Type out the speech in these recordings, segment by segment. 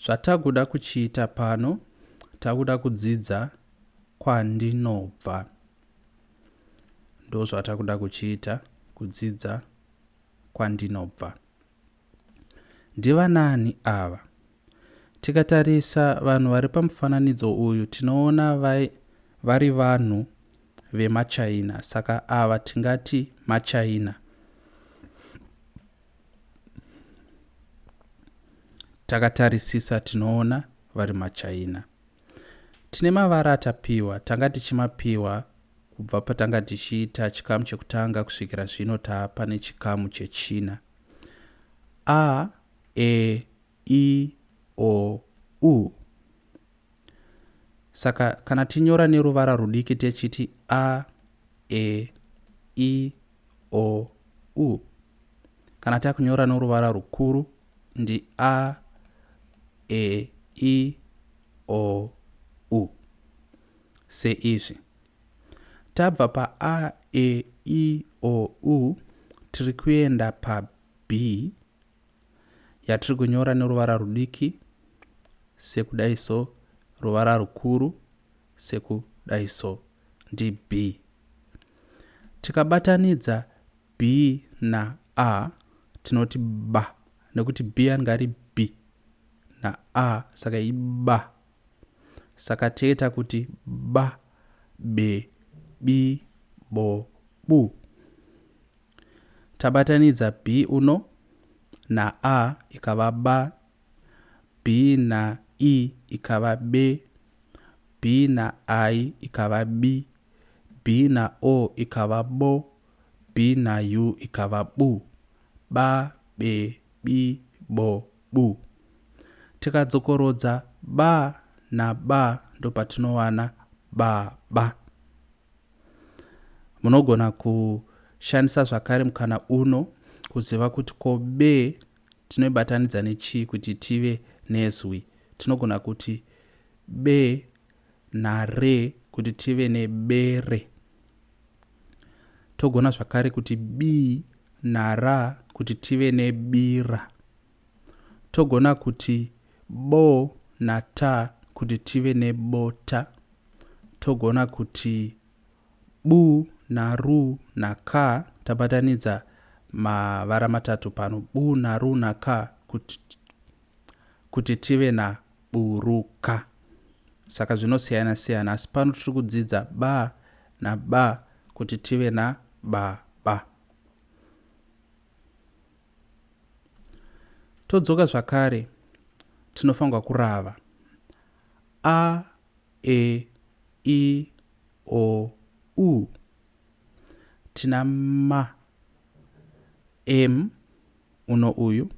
Zvatakuda kuchiita pano, takuda kudzidza kwandinobva. Ndozvatakuda kuchiita, kudzidza kwandinobva. Ndivanaani ava? Tikatarisa vanhu vari pamufananidzo uyu tinoona vari vanhu vemaChina saka ava tingati maChina. Takatarisisa tinoona vari maChina. Tine mavara atapiwa, tanga tichimapiwa kubva patanga tichiita chikamu chekutanga kusvikira zvino taapa nechikamu chechina. A, E, I, O, U. Saka kana tinyora neruvara rudiki techiti A, E, I, O, U. Kana takunyora noruvara rukuru ndi A, E, I, O, U. Seizvi. Tabva pa A, E, I, O, U tiri kuenda pa B yatiri kunyora neruvara rudiki sekudai so, ruvara rukuru sekudai so ndi B. Tikabatanidza B na A tinoti ba nekuti B anenge ari B na A saka iba. Saka toita kuti ba, be, bi, bo, bu. Tabatanidza B uno na A ikava ba, B na E ikava be, B na I ikava bi, B na O ikava bo, B na U ikava bu. Ba, be, bi, bo, bu. Tikadzokorodza ba na ba ndopatinowana baba. Munogona kushandisa zvakare mukana uno kuziva kuti ko be tinoibatanidza nechii kuti tive nezwi. Tinogona kuti be na re kuti tive nebere. Togona zvakare kuti bi na ra kuti tive nebira. Togona kuti bo na ta kuti tive nebota. Togona kuti bu na ru na ka tabatanidza mavara matatu pano bu na ru na ka kuti, kuti tive na buruka. Saka zvinosiyana siyana asi pano tiri kudzidza ba na ba kuti tive na baba. Todzoka zvakare tinofanirwa kurava a e i o u. Tina ma m uno uyu.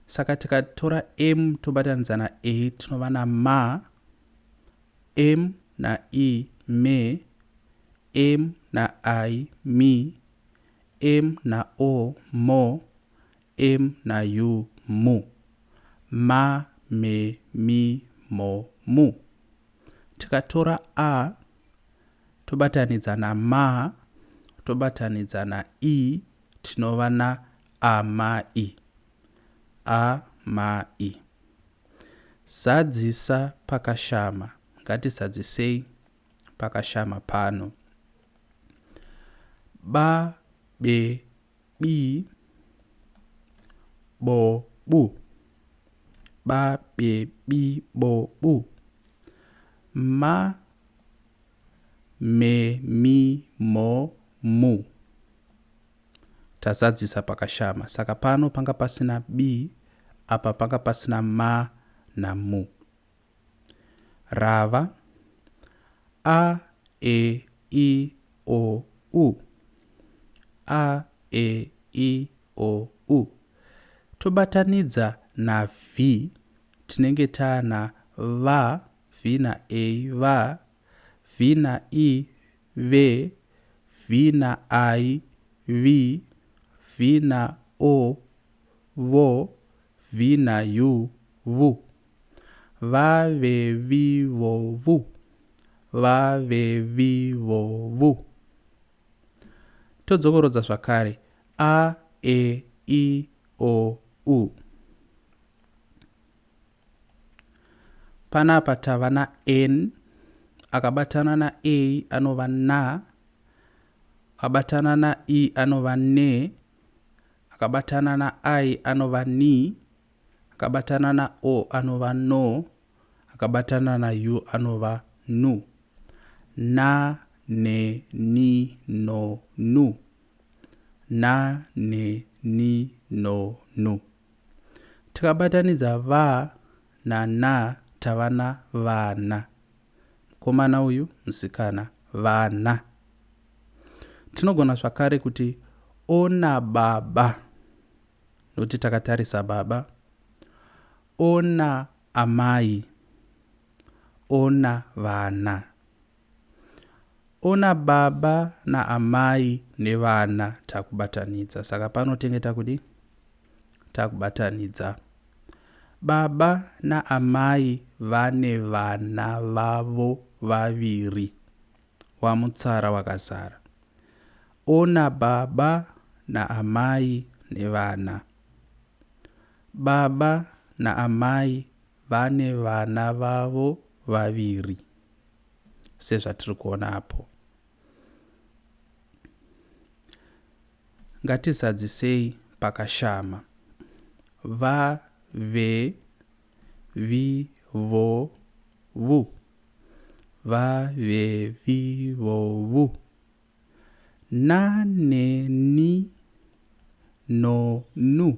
Saka tikatora m tobatanidza na a tinova na ma, m na e me, m na i mi, M na O, mo, M na U, mu. Ma, me, mi, mo, mu. Tikatora A tobatanidza na ma, tobatanidza na I, tinova na amai. Amai. Zadzisa pakashama. Ngatisadzisei pakashama pano. Ba, be, bi, bo, bu. Ba, be, bi, bo, bu. Ma, me, mi, mo, mu. Tazadzisa pakashama. Saka pano panga pasina bi, apa panga pasina ma na mu. Rava a e i o u a e i o u tobatanidza na v tinenge taana va v na a va v na i ve v na i vi v na o vo V na U, vu. Va, ve, vi, vo, vu. Va, ve, vi, vo, vu. Todzokorodza zvakare a, e, i, o, u. Panapa tava na N akabatana na A anova na, akabatana na E anova ne, akabatana na I anova ni, akabatana na O anova no, akabatana na U anova nu. Na, ne, ni, no, nu. Na, ne, ni, no, nu. Tikabatanidza va na na tava na vana. Mukomana uyu, musikana, vana. Tinogona zvakare kuti ona baba nokuti takatarisa baba, ona amai, ona vana. Ona baba naamai nevana takubatanidza. Saka pano tenge takudi takubatanidza. Baba naamai vane vana vavo vaviri. Wamutsara wakazara. Ona baba naamai nevana. Baba naamai vane vana vavo vaviri. Sezvatiri kuona apo. Ngatizadzisei pakashama. Va, ve, vi, vo, vu. Va, ve, vi, vo, vu. Na, ne, ni, no, nu.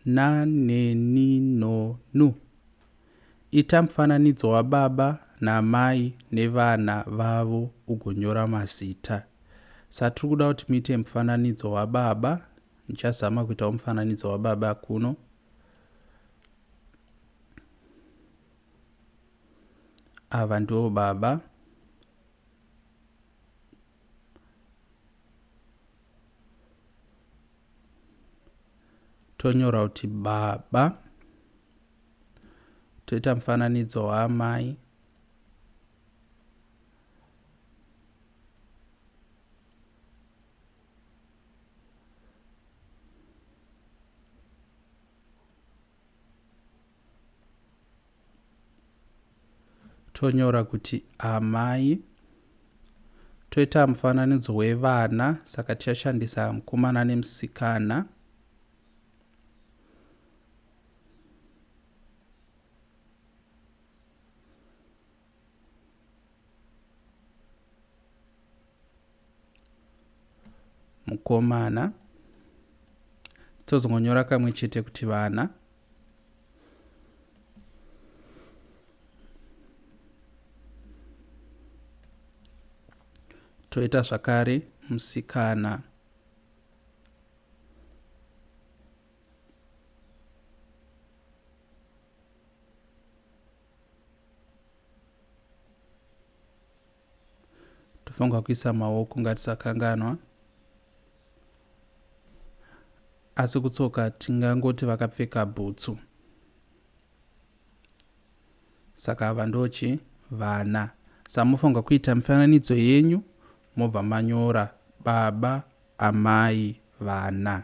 Na, ne, ni, no, nu. Ita mufananidzo wababa naamai nevana vavo ugonyora mazita. Satiri kuda kuti muite mufananidzo wababa, ndichazama kuitawo mufananidzo wababa kuno. Ava ndivo baba. Tonyora kuti baba. Toita mufananidzo waamai. Tonyora kuti amai. Toita mufananidzo wevana, saka tichashandisa mukomana nemusikana. Mukomana tozongonyora kamwe chete kuti vana. Toita zvakare musikana. Tofanirwa kuisa maoko, ngatisakanganwa. Asi kutsoka tingangoti vakapfeka bhutsu. Saka ava ndochi vana. Samufanirwa kuita mifananidzo yenyu mobva manyora baba, amai, vana.